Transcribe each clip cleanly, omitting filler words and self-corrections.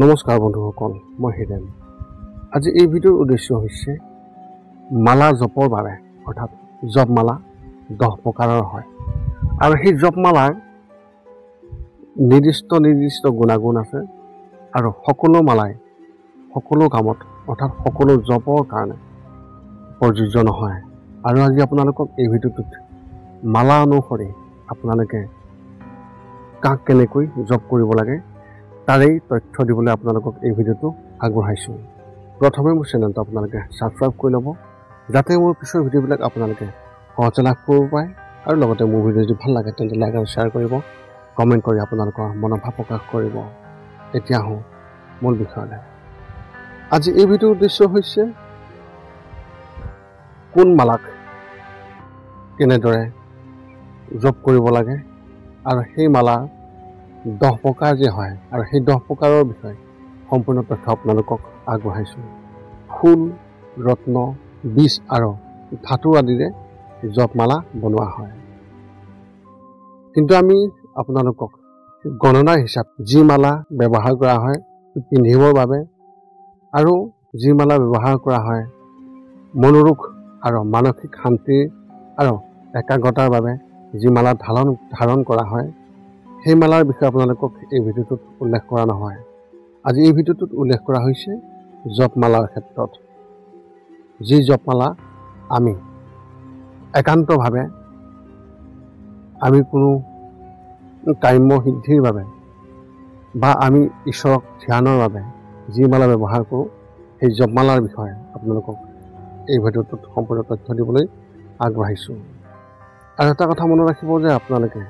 নমস্কাৰ বন্ধুসকল, মই হিৰেণ। আজি এই ভিডিঅ'ৰ উদ্দেশ্য হৈছে মালা জপৰ বাবে, অৰ্থাৎ জপমালা 10 প্ৰকাৰৰ হয় আৰু সেই জপমালাৰ নিৰ্দিষ্ট নিৰ্দিষ্ট গুণাগুণ আছে আৰু সকলো মালাই সকলো কামত অৰ্থাৎ সকলো জপৰ কাৰণে প্ৰযোজ্য নহয়। আৰু আজি আপোনালোকক এই ভিডিঅ'টোত মালা অনুসৰি আপোনালোকে কাক কেনেকৈ জপ কৰিব লাগে তাৰেই তথ্য দিবলৈ আপোনালোকক এই ভিডিঅ'টো আগবঢ়াইছোঁ। প্ৰথমে মোৰ চেনেলটো আপোনালোকে ছাবস্ক্ৰাইব কৰি ল'ব, যাতে মোৰ পিছৰ ভিডিঅ'বিলাক আপোনালোকে সহজে লাভ কৰিব পাৰে। আৰু লগতে মোৰ ভিডিঅ' যদি ভাল লাগে তেন্তে লাইক আৰু শ্বেয়াৰ কৰিব, কমেণ্ট কৰি আপোনালোকৰ মনোভাৱ প্ৰকাশ কৰিব। এতিয়া আহোঁ মূল বিষয়লৈ। আজি এই ভিডিঅ'ৰ উদ্দেশ্য হৈছে কোন মালাক কেনেদৰে জপ কৰিব লাগে আৰু সেই মালাৰ 10 প্ৰকাৰ যে হয় আৰু সেই 10 প্ৰকাৰৰ বিষয়ে সম্পূৰ্ণ তথ্য আপোনালোকক আগবঢ়াইছোঁ। ফুল, ৰত্ন, বীজ আৰু ধাতু আদিৰে জপমালা বনোৱা হয়, কিন্তু আমি আপোনালোকক গণনা হিচাপে যি মালা ব্যৱহাৰ কৰা হয় পিন্ধিবৰ বাবে আৰু যি মালা ব্যৱহাৰ কৰা হয় মনোৰোগ আৰু মানসিক শান্তি আৰু একাগ্ৰতাৰ বাবে যি মালা ধাৰণ কৰা হয় সেই মালাৰ বিষয়ে আপোনালোকক এই ভিডিঅ'টোত উল্লেখ কৰা নহয়। আজি এই ভিডিঅ'টোত উল্লেখ কৰা হৈছে জপমালাৰ ক্ষেত্ৰত, যি জপমালা আমি একান্তভাৱে আমি কোনো কাম্য সিদ্ধিৰ বাবে বা আমি ঈশ্বৰক ধ্যানৰ বাবে যি মালা ব্যৱহাৰ কৰোঁ সেই জপমালাৰ বিষয়ে আপোনালোকক এই ভিডিঅ'টোত সম্পূৰ্ণ তথ্য দিবলৈ আগবঢ়াইছোঁ। আৰু এটা কথা মনত ৰাখিব যে আপোনালোকে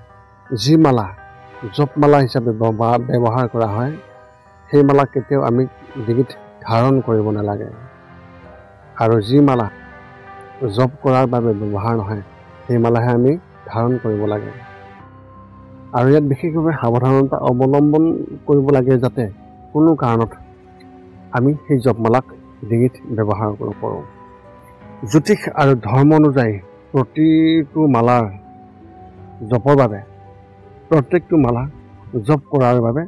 যি মালা জপমালা হিচাপে ব্যৱহাৰ কৰা হয় সেই মালা কেতিয়াও আমি ডিঙিত ধাৰণ কৰিব নালাগে, আৰু যি মালা জপ কৰাৰ বাবে ব্যৱহাৰ নহয় সেই মালাহে আমি ধাৰণ কৰিব লাগে। আৰু ইয়াত বিশেষভাৱে সাৱধানতা অৱলম্বন কৰিব লাগে যাতে কোনো কাৰণত আমি সেই জপমালাক ডিঙিত ব্যৱহাৰ নকৰোঁ। জ্যোতিষ আৰু ধৰ্ম অনুযায়ী প্ৰতিটো মালাৰ জপৰ বাবে, প্ৰত্যেকটো মালা জপ কৰাৰ বাবে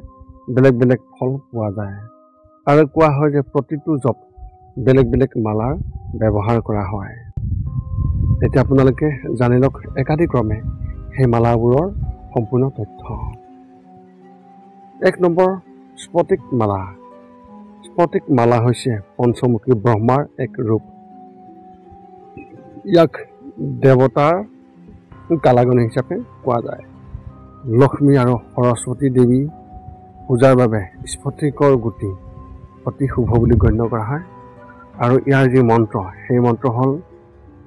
বেলেগ বেলেগ ফল পোৱা যায় আৰু কোৱা হয় যে প্ৰতিটো জপ বেলেগ বেলেগ মালাৰ ব্যৱহাৰ কৰা হয়। এতিয়া আপোনালোকে জানি লওক একাদিক্ৰমে সেই মালাবোৰৰ সম্পূৰ্ণ তথ্য। 1 নম্বৰ, স্ফটিক মালা। স্ফটিক মালা হৈছে পঞ্চমুখী ব্ৰহ্মাৰ এক ৰূপ। ইয়াক দেৱতাৰ কালাগণ হিচাপে কোৱা যায়। লক্ষ্মী আৰু সৰস্বতী দেৱী পূজাৰ বাবে স্ফটিকৰ গুটি অতি শুভ বুলি গণ্য কৰা হয় আৰু ইয়াৰ যি মন্ত্ৰ সেই মন্ত্ৰ হ'ল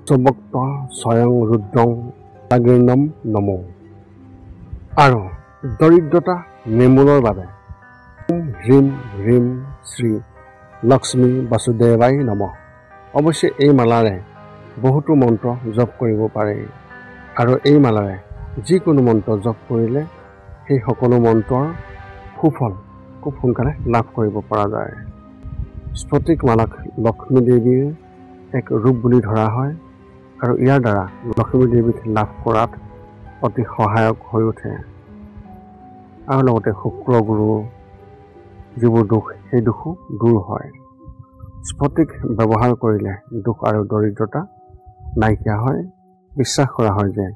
চবক্ত স্বয়ং ৰুদ্ৰং আগিৰ্ণম নমো। আৰু দৰিদ্ৰতা নিৰ্মূলৰ বাবে ওম হ্ৰীম হ্ৰীম শ্ৰী লক্ষ্মী বাসুদেৱাই নমঃ। অৱশ্যে এই মালাৰে বহুতো মন্ত্ৰ জপ কৰিব পাৰে আৰু এই মালাৰে যিকোনো মন্ত্ৰ জপ কৰিলে সেই সকলো মন্ত্ৰৰ সুফল খুব সোনকালে লাভ কৰিব পৰা যায়। স্ফটিক মালাক লক্ষ্মী দেৱীৰ এক ৰূপ বুলি ধৰা হয় আৰু ইয়াৰ দ্বাৰা লক্ষ্মী দেৱীক লাভ কৰাত অতি সহায়ক হৈ উঠে। আৰু লগতে শুক্ৰ গুৰু যিবোৰ দুখ সেই দুখো দূৰ হয়। স্ফটিক ব্যৱহাৰ কৰিলে দুখ আৰু দৰিদ্ৰতা নাইকিয়া হয়। বিশ্বাস কৰা হয় যে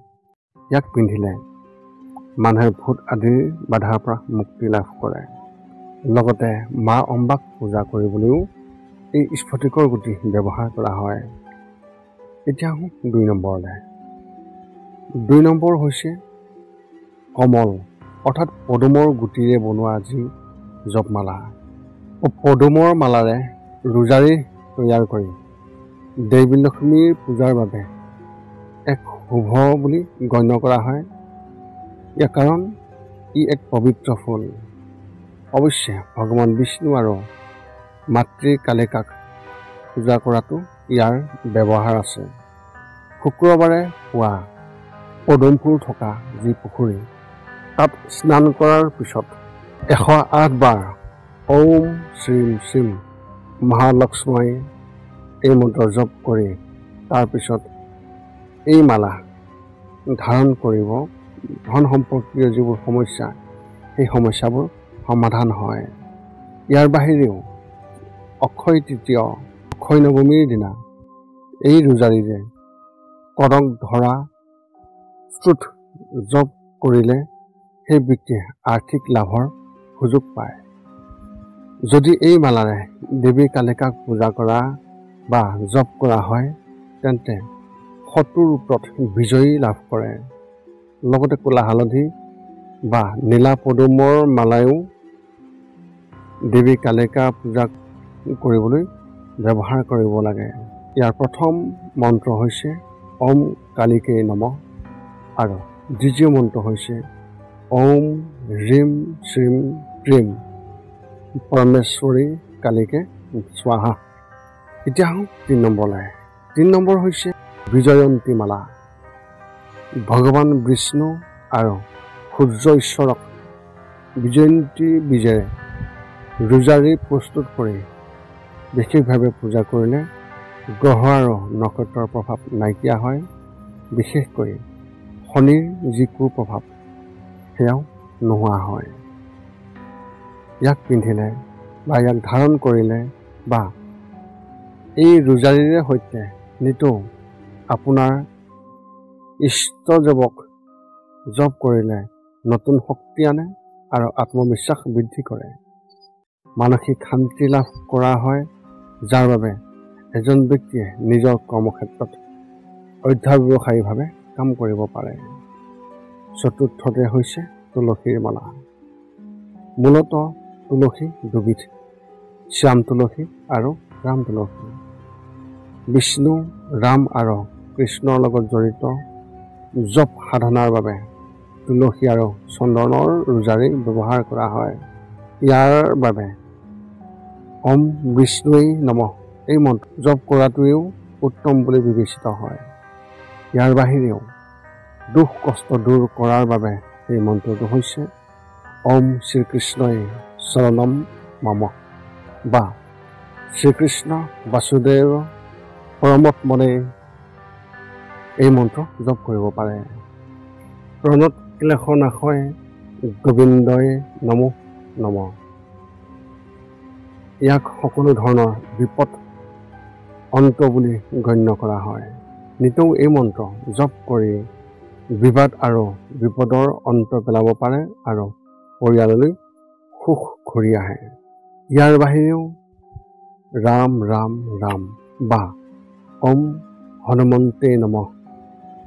ইয়াক পিন্ধিলে মানুহে ভূত আদিৰ বাধাৰ পৰা মুক্তি লাভ কৰে। লগতে মা অম্বাক পূজা কৰিবলৈও এই স্ফটিকৰ গুটি ব্যৱহাৰ কৰা হয়। এতিয়া আহোঁ 2 নম্বৰলৈ। 2 নম্বৰ হৈছে কমল, অৰ্থাৎ পদুমৰ গুটিৰে বনোৱা যি জপমালা। পদুমৰ মালাৰে ৰোজাৰী তৈয়াৰ কৰি দেৱী লক্ষ্মীৰ পূজাৰ বাবে এক শুভ বুলি গণ্য কৰা হয়। ইয়াৰ কাৰণ ই এক পবিত্ৰ ফুল। অৱশ্যে ভগৱান বিষ্ণু আৰু মাতৃ কালিকাক পূজা কৰাটো ইয়াৰ ব্যৱহাৰ আছে। শুক্ৰবাৰে পুৱা পদুম ফুল থকা যি পুখুৰী তাত স্নান কৰাৰ পিছত 108 বাৰ ওম শ্ৰীম শ্ৰীম মহালক্ষ্মী এই মন্ত্ৰ জপ কৰি তাৰপিছত এই মালা ধাৰণ কৰিব। ধন সম্পৰ্কীয় যিবোৰ সমস্যা সেই সমস্যাবোৰ সমাধান হয়। ইয়াৰ বাহিৰেও অক্ষয় তৃতীয়, অক্ষয় নৱমীৰ দিনা এই ৰোজাৰীৰে কনক ধৰা স্তোত্ৰ জপ কৰিলে সেই ব্যক্তিয়ে আৰ্থিক লাভৰ সুযোগ পায়। যদি এই মালাৰে দেৱী কালিকাক পূজা কৰা বা জপ কৰা হয়, তেন্তে শত্ৰুৰ ওপৰত বিজয়ী লাভ কৰে। লগতে ক'লা হালধি বা নীলা পদুমৰ মালায়ো দেৱী কালিকা পূজা কৰিবলৈ ব্যৱহাৰ কৰিব লাগে। ইয়াৰ প্ৰথম মন্ত্ৰ হৈছে ওম কালিকে নমঃ আৰু দ্বিতীয় মন্ত্ৰ হৈছে ওম হ্ৰীম শ্ৰীম ক্ৰীম পৰমেশ্বৰী কালিকে স্বাহা। এতিয়া আহোঁ 3 নম্বৰলৈ। 3 নম্বৰ হৈছে বিজয়ন্তী মালা। ভগৱান বিষ্ণু আৰু সূৰ্য ঈশ্বৰক বিজয়ন্তী বীজেৰে ৰোজাৰী প্ৰস্তুত কৰি বিশেষভাৱে পূজা কৰিলে গ্ৰহ আৰু নক্ষত্ৰৰ প্ৰভাৱ নাইকিয়া হয়। বিশেষকৈ শনিৰ যি কুপ্ৰভাৱ সেয়াও নোহোৱা হয়। ইয়াক পিন্ধিলে বা ইয়াক ধাৰণ কৰিলে বা এই ৰোজাৰীৰে সৈতে নিতৌ আপোনাৰ ইষ্টদেৱক জপ কৰিলে নতুন শক্তি আনে আৰু আত্মবিশ্বাস বৃদ্ধি কৰে। মানসিক শান্তি লাভ কৰা হয়, যাৰ বাবে এজন ব্যক্তিয়ে নিজৰ কৰ্মক্ষেত্ৰত অধ্যাৱসায়ীভাৱে কাম কৰিব পাৰে। চতুৰ্থতে হৈছে তুলসীৰ মালা। মূলতঃ তুলসী দুবিধ, শ্যাম তুলসী আৰু ৰাম তুলসী। বিষ্ণু, ৰাম আৰু কৃষ্ণৰ লগত জড়িত জপ সাধনাৰ বাবে তুলসী আৰু চন্দনৰ ৰোজাৰী ব্যৱহাৰ কৰা হয়। ইয়াৰ বাবে ওম বিষ্ণুৱে নমঃ এই মন্ত্ৰ জপ কৰাটোৱেও উত্তম বুলি বিবেচিত হয়। ইয়াৰ বাহিৰেও দুখ কষ্ট দূৰ কৰাৰ বাবে এই মন্ত্ৰটো হৈছে ওম শ্ৰীকৃষ্ণই শৰণম মম বা শ্ৰীকৃষ্ণ বাসুদেৱ পৰমাত্মনে এই মন্ত্ৰ জপ কৰিব পাৰে। প্ৰণত ক্লেশ নাশয় গোবিন্দই নমো নম। ইয়াক সকলো ধৰণৰ বিপদ অন্ত বুলি গণ্য কৰা হয়। নিতৌ এই মন্ত্ৰ জপ কৰি বিবাদ আৰু বিপদৰ অন্ত পেলাব পাৰে আৰু পৰিয়াললৈ সুখ ঘূৰি আহে। ইয়াৰ বাহিৰেও ৰাম ৰাম ৰাম বা ওম হনুমন্তে নমঃ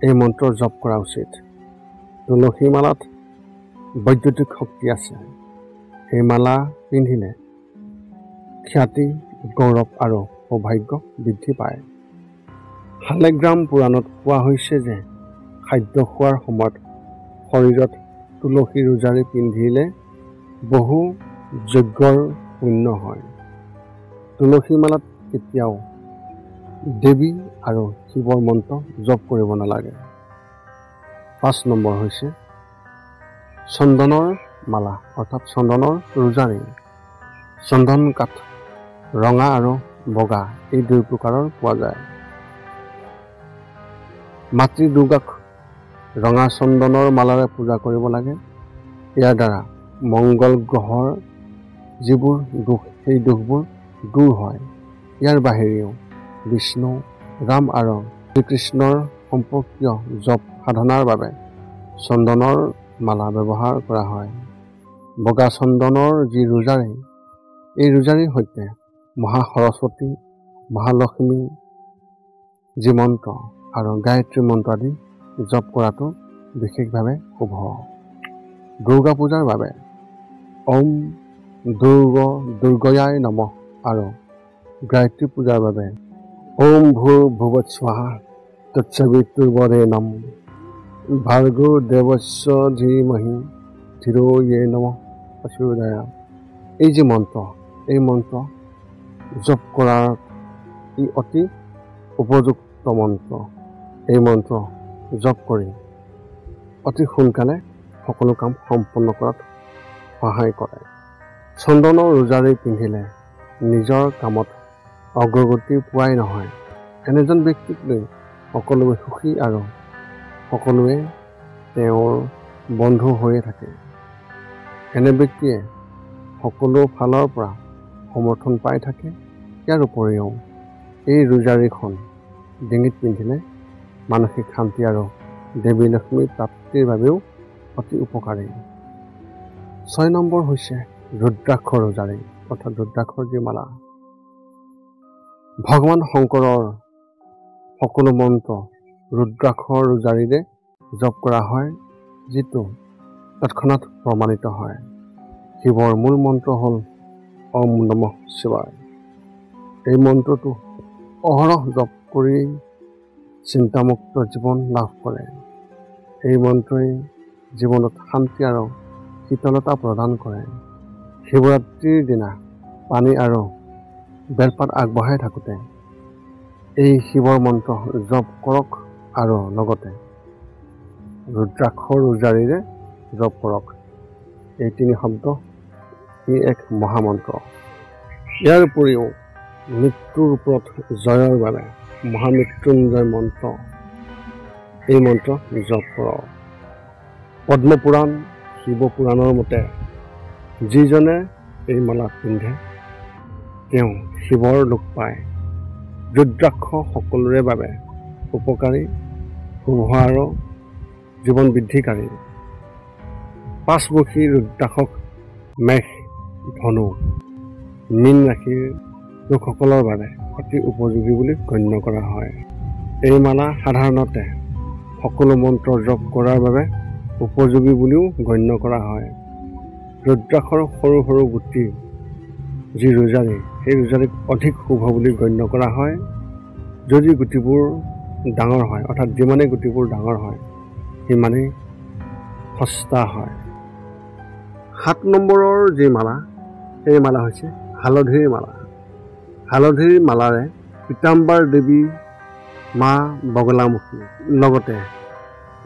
এই মন্ত্ৰ জপ কৰা উচিত। তুলসী মালাত বৈদ্যুতিক শক্তি আছে। এই মালা পিন্ধিলে খ্যাতি, গৌৰৱ আৰু সৌভাগ্য বৃদ্ধি পায়। শালিগ্ৰাম পুৰাণত কোৱা হৈছে যে খাদ্য খোৱাৰ সময়ত শৰীৰত তুলসী ৰোজাৰী পিন্ধিলে বহু যজ্ঞৰ পুণ্য হয়। তুলসী মালাত কেতিয়াও দেৱী আৰু শিৱৰ মন্ত্ৰ জপ কৰিব নালাগে। 5 নম্বৰ হৈছে চন্দনৰ মালা, অৰ্থাৎ চন্দনৰ ৰোজাৰী। চন্দন কাঠ ৰঙা আৰু বগা এই দুই প্ৰকাৰৰ পোৱা যায়। মাতৃ দুৰ্গাক ৰঙা চন্দনৰ মালাৰে পূজা কৰিব লাগে। ইয়াৰ দ্বাৰা মংগল গ্ৰহৰ যিবোৰ দোষ, সেই দোষবোৰ দূৰ হয়। ইয়াৰ বাহিৰেও বিষ্ণু, ৰাম আৰু শ্ৰীকৃষ্ণৰ সম্পৰ্কীয় জপ সাধনাৰ বাবে চন্দনৰ মালা ব্যৱহাৰ কৰা হয়। বগা চন্দনৰ যি ৰোজাৰী, এই ৰোজাৰীৰ সৈতে মহা সৰস্বতী, মহালক্ষ্মী যি মন্ত্ৰ আৰু গায়ত্ৰী মন্ত্ৰ আদি জপ কৰাটো বিশেষভাৱে শুভ। দুৰ্গা পূজাৰ বাবে ওম দুৰ্গ দুৰ্গয়াই নমঃ আৰু গায়ত্ৰী পূজাৰ বাবে ওম ভূৰ ভুৱৎ স্বাহা তৎসবিতুৰ্বৰেণম ভাৰ্গো দেৱস্য ধীমহি ধিৰো য়ে নমঃ প্ৰচোদয়াৎ। এই যি মন্ত্ৰ, এই মন্ত্ৰ জপ কৰাৰ ই অতি উপযুক্ত মন্ত্ৰ। এই মন্ত্ৰ জপ কৰি অতি সোনকালে সকলো কাম সম্পন্ন কৰাত সহায় কৰে। চন্দনৰ ৰোজাৰী পিন্ধিলে নিজৰ কামত অগ্ৰগতি পোৱাই নহয়, এনেজন ব্যক্তিক লৈ সকলোৱে সুখী আৰু সকলোৱে তেওঁৰ বন্ধু হৈয়ে থাকে। এনে ব্যক্তিয়ে সকলো ফালৰ পৰা সমৰ্থন পাই থাকে। ইয়াৰ উপৰিও এই ৰোজাৰীখন ডিঙিত পিন্ধিলে মানসিক শান্তি আৰু দেৱী লক্ষ্মীৰ প্ৰাপ্তিৰ বাবেও অতি উপকাৰী। 6 নম্বৰ হৈছে ৰুদ্ৰাক্ষ ৰোজাৰী, অৰ্থাৎ ৰুদ্ৰাক্ষৰ যি মালা। ভগৱান শংকৰৰ সকলো মন্ত্ৰ ৰুদ্ৰাক্ষৰ ৰোজাৰীৰে জপ কৰা হয়, যিটো তৎক্ষণাত প্ৰমাণিত হয়। শিৱৰ মূল মন্ত্ৰ হ'ল ওম নমঃ শিৱায়। এই মন্ত্ৰটো অহৰহ জপ কৰি চিন্তামুক্ত জীৱন লাভ কৰে। এই মন্ত্ৰই জীৱনত শান্তি আৰু শীতলতা প্ৰদান কৰে। শিৱৰাত্ৰিৰ দিনা পানী আৰু বেলপাত আগবঢ়াই থাকোঁতে এই শিৱৰ মন্ত্ৰ জপ কৰক আৰু লগতে ৰুদ্ৰাক্ষৰ ৰোজাৰীৰে জপ কৰক। এই তিনি শব্দ ই এক মহামন্ত্ৰ। ইয়াৰ উপৰিও মৃত্যুৰ ওপৰত জয়ৰ বাবে মহামৃত্যুঞ্জয় মন্ত্ৰ, এই মন্ত্ৰ জপ কৰক। পদ্মপুৰাণ, শিৱপুৰাণৰ মতে যিজনে এই মালা পিন্ধে তেওঁ শিৱৰ লোক পায়। ৰুদ্ৰাক্ষ সকলোৰে বাবে উপকাৰী, শুভ আৰু জীৱন বৃদ্ধিকাৰী। পাঁচমুখী ৰুদ্ৰাক্ষক মেঘ, ধনু, মীন ৰাশিৰ লোকসকলৰ বাবে অতি উপযোগী বুলি গণ্য কৰা হয়। এই মালা সাধাৰণতে সকলো মন্ত্ৰ জপ কৰাৰ বাবে উপযোগী বুলিও গণ্য কৰা হয়। ৰুদ্ৰাক্ষৰ সৰু সৰু গুটি যি ৰোজাৰী, সেই ৰোজাৰীক অধিক শুভ বুলি গণ্য কৰা হয়। যদি গুটিবোৰ ডাঙৰ হয়, অৰ্থাৎ যিমানেই গুটিবোৰ ডাঙৰ হয় সিমানেই সস্তা হয়। 7 নম্বৰৰ যি মালা, সেই মালা হৈছে হালধিৰ মালা। হালধিৰ মালাৰে পীতাম্বৰ দেৱী, মা বগলামুখী, লগতে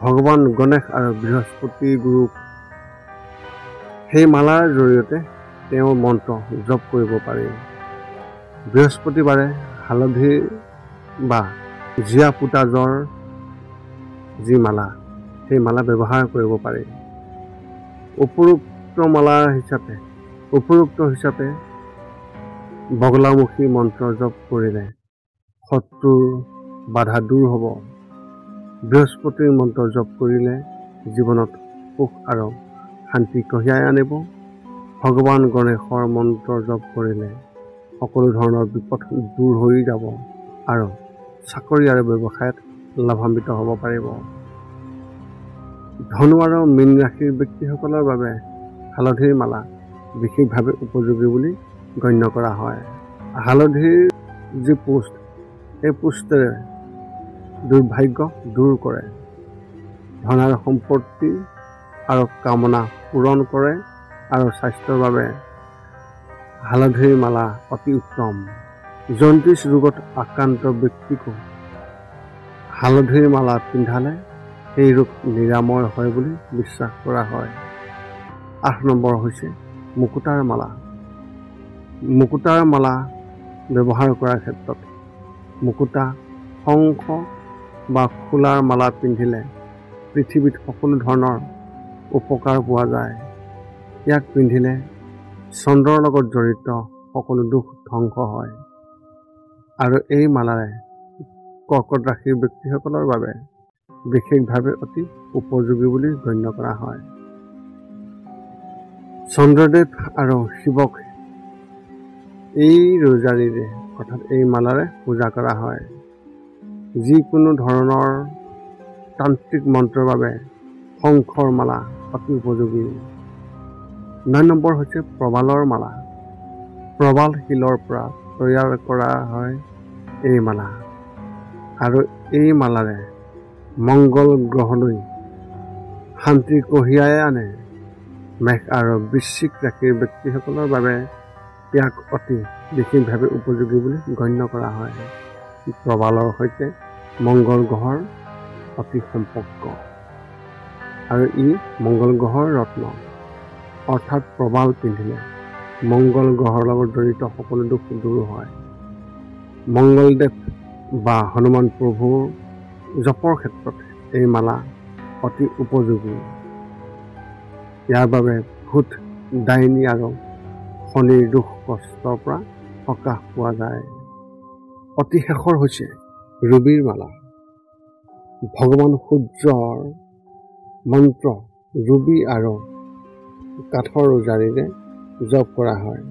ভগৱান গণেশ আৰু বৃহস্পতি গুৰুক সেই মালাৰ জৰিয়তে তেওঁৰ মন্ত্ৰ জপ কৰিব পাৰি। বৃহস্পতিবাৰে হালধি বা জীয়া পোতাজৰ যি মালা, সেই মালা ব্যৱহাৰ কৰিব পাৰি। উপৰোক্ত হিচাপে বগলামুখী মন্ত্ৰ জপ কৰিলে শত্ৰুৰ বাধা দূৰ হ'ব। বৃহস্পতিৰ মন্ত্ৰ জপ কৰিলে জীৱনত সুখ আৰু শান্তি কঢ়িয়াই আনিব। ভগৱান গণেশৰ মন্ত্ৰ জপ কৰিলে সকলো ধৰণৰ বিপদ দূৰ হৈ যাব আৰু চাকৰি আৰু ব্যৱসায়ত লাভান্বিত হ'ব পাৰিব। ধনু আৰু মীন ৰাশিৰ ব্যক্তিসকলৰ বাবে হালধিৰ মালা বিশেষভাৱে উপযোগী বুলি গণ্য কৰা হয়। হালধিৰ যি পোষ্ট, এই পোষ্টেৰে দুৰ্ভাগ্য দূৰ কৰে, ধন আৰু সম্পত্তি আৰু কামনা পূৰণ কৰে আৰু স্বাস্থ্যৰ বাবে হালধিৰ মালা অতি উত্তম। জণ্ডিছ ৰোগত আক্ৰান্ত ব্যক্তিকো হালধিৰ মালা পিন্ধালে সেই ৰোগ নিৰাময় হয় বুলি বিশ্বাস কৰা হয়। 8 নম্বৰ হৈছে মুকুতাৰ মালা। মুকুতাৰ মালা ব্যৱহাৰ কৰাৰ ক্ষেত্ৰত মুকুতা, শংখ বা খোলাৰ মালা পিন্ধিলে পৃথিৱীত সকলো ধৰণৰ উপকাৰ পোৱা যায়। ইয়াক পিন্ধিলে চন্দ্ৰৰ লগত জড়িত সকলো দুখ ধ্বংস হয় আৰু এই মালাৰে কৰ্কট ৰাশিৰ ব্যক্তিসকলৰ বাবে বিশেষভাৱে অতি উপযোগী বুলি গণ্য কৰা হয়। চন্দ্ৰদেৱ আৰু শিৱক এই ৰোজাৰীৰে অৰ্থাৎ এই মালাৰে পূজা কৰা হয়। যিকোনো ধৰণৰ তান্ত্ৰিক মন্ত্ৰৰ বাবে শংখৰ মালা অতি উপযোগী। 9 নম্বৰ হৈছে প্ৰবালৰ মালা। প্ৰবাল শিলৰ পৰা তৈয়াৰ কৰা হয় এই মালা আৰু এই মালাৰে মংগল গ্ৰহলৈ শান্তি কঢ়িয়াই আনে। মেঘ আৰু বৃশ্চিক ৰাশিৰ ব্যক্তিসকলৰ বাবে ইয়াক অতি বিশেষভাৱে উপযোগী বুলি গণ্য কৰা হয়। প্ৰবালৰ সৈতে মংগল গ্ৰহৰ অতি সম্পৰ্ক আৰু ই মংগল গ্ৰহৰ ৰত্ন, অৰ্থাৎ প্ৰবাল পিন্ধিলে মংগল গ্ৰহৰ লগত জড়িত সকলো দুখ দূৰ হয়। মংগলদেৱ বা হনুমান প্ৰভুৰ জপৰ ক্ষেত্ৰত এই মালা অতি উপযোগী। ইয়াৰ বাবে ভূত, ডাইনী আৰু শনিৰ দুখ কষ্টৰ পৰা সকাহ পোৱা যায়। অতি শেষৰ হৈছে ৰুবিৰ মালা। ভগৱান সূৰ্যৰ মন্ত্ৰ ৰুবি আৰু কাঠৰ ৰোজাৰীৰে জপ কৰা হয়।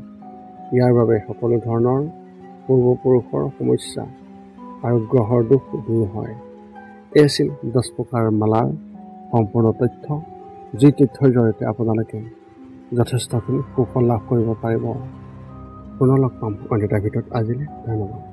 ইয়াৰ বাবে সকলো ধৰণৰ পূৰ্বপুৰুষৰ সমস্যা আৰু গ্ৰহৰ দোষ দূৰ হয়। এই আছিল 10 প্ৰকাৰৰ মালাৰ সম্পূৰ্ণ তথ্য, যি তথ্যৰ জৰিয়তে আপোনালোকে যথেষ্টখিনি সুফল লাভ কৰিব পাৰিব। পুনৰ লগ পাম অন্য এটা ভিডিঅ'ত। আজিলৈ ধন্যবাদ।